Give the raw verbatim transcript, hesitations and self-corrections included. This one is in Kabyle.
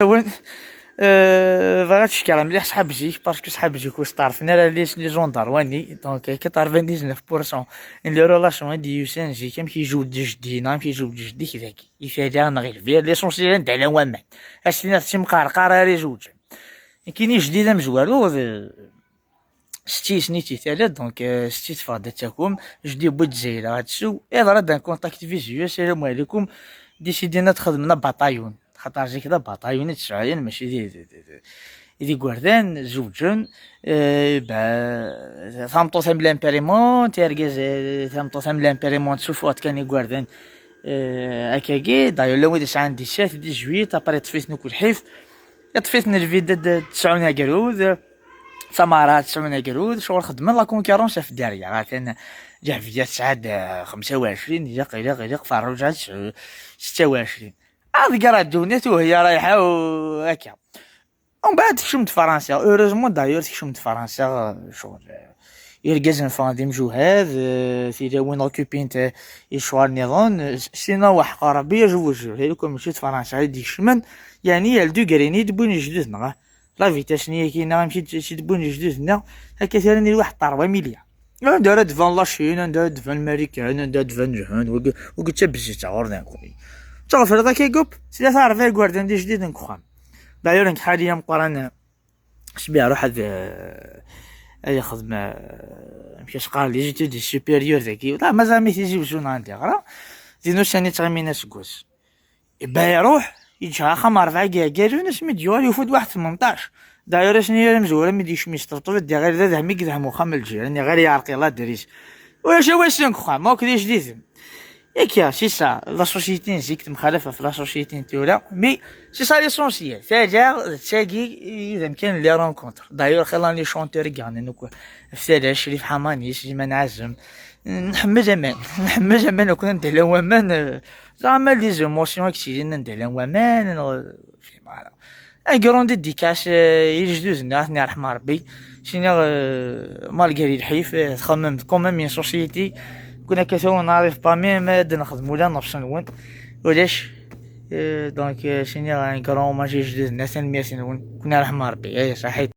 Wen, euh, bɣiɣ ad tcekkreɣ mliḥ ṣḥab zik, parce que ṣḥab zik ur steɛṛfen ara les, les gens n Darwani. Donc, euh, quatre-vingt-dix-neuf pour cent n les relations i d-yusan zik, amek yezweǧ jeddi, neɣ amek yezweǧ jeddi-k dagi, i tala neɣ i lbir, l'essentiel anda llan waman. As-tiniḍ d timqarqar ara izewǧen. Nekkini jeddi d amezwaru, d, setti-s nitni tala, donc, euh, setti teffeɣ-d ad takum, jeddi yewwi-d Zayra ad tsew, yeḍra-d un contact visuel, salam alaikum, décidin ad xedmen abaṭayun, xaṭer zik d abaṭayun i d-sɛuyen, mačči d, d, d, d, d igerdan, zewǧen, euh, ba, tameṭṭut am l'imprimante, argaz, euh, tameṭṭut am l'imprimante, suffɣet kan igerdan, euh, akkagi, d'ailleurs, llan wid yesɛan dix-sept, dix-huit, après ṭṭef-iten akk lḥif, yeṭṭef-iten lvid ad sɛun agrud, d tameɣra ad sɛun agrud, ccɣel xeddmen la concurrence ɣef dderya, atan Ǧahbiya tesɛa-d, eh, xemsa u ɛecrin, ilaq, ilaq, ilaq Ferruǧa ad tesɛu setta u ɛecrin. Ad gar ddunit uheyya rayeḥ u akka. Umbeɛd tekcem-d Fransa, heureusement d'ailleurs tekcem-d Fransa, eh, ccɣel, eh, irgazen ffɣen d imjuhad, eh, tilawin occupint, eh, i ccɣel nniḍen, eh, sinon weḥq Rebbi azewwej, ilaq mačči d Fransa i d-ikecmen, yeɛni yal du grin i d-wwin lejdud-nneɣ, ah. La vitesse-nni akkin-a, amek i d-, i d-wwin lejdud-nneɣ, akka tura nil waḥed ṭerwa milya. Anda ara d-tban la Chine, anda ara d-tban Marikan, anda ara d-tban Lhend, wagi, wagi d tabezzit ɣur-neɣ. Ttɣefriḍ akka gup, tlata rebɛa igerdan d ijdiden deg uxxam. D'ailleurs, nekk ḥali ameqqran, sbiɛ ruḥ ad, eh, ad yexdem, eh, amek as-qqaren, les études supérieures dagi. Wala, mazal mi tizi wezun anda yeɣra, din ussan i ttɣimin aseggas. Iba iruḥ, yeǧǧa axxam rebɛa igerdan, asmi d-yuɣal yufa-d waḥed tmenṭac. D'ailleurs, ass-nni ara mezwura mi d-yekcem yesṭebṭeb-d, iɣil d adhem i yedhem uxxam n lǧiran, iɣil yeɛreq-iyi ladris. Ulac a wassen deg uxxam, akk d ijdiden. Akka, c'est ça, la société n zik temxalaf ɣef la société n tura, mais c'est ça l'essentiel. Tala d tagi i d amkan n les rencontres. D'ailleurs, xilla n les chanteurs i yeɣnan akk ɣef tala, Crif Ḥamani, Sliman Ɛazem. Nḥemmel aman, nḥemmel aman akk anda llan waman, euh, Zɛama les émotions i yettilin anda llan waman, neɣ, fhimeɣ ara. Un grand dédicace, euh, i lejdud-nneɣ, ad ten-yerḥem Rebbi. Sini, euh, malgré lḥif, euh, txemmem quand même une société. Kun akka tura, on n'arrive pas même ad nexdem ula neɣ s nwen. Ulac. Euh, donc, euh, sini, un grand hommage i lejdud-nneɣ, tanemmirt-nwen. Kun yerḥem Rebbi. Aya, saḥit.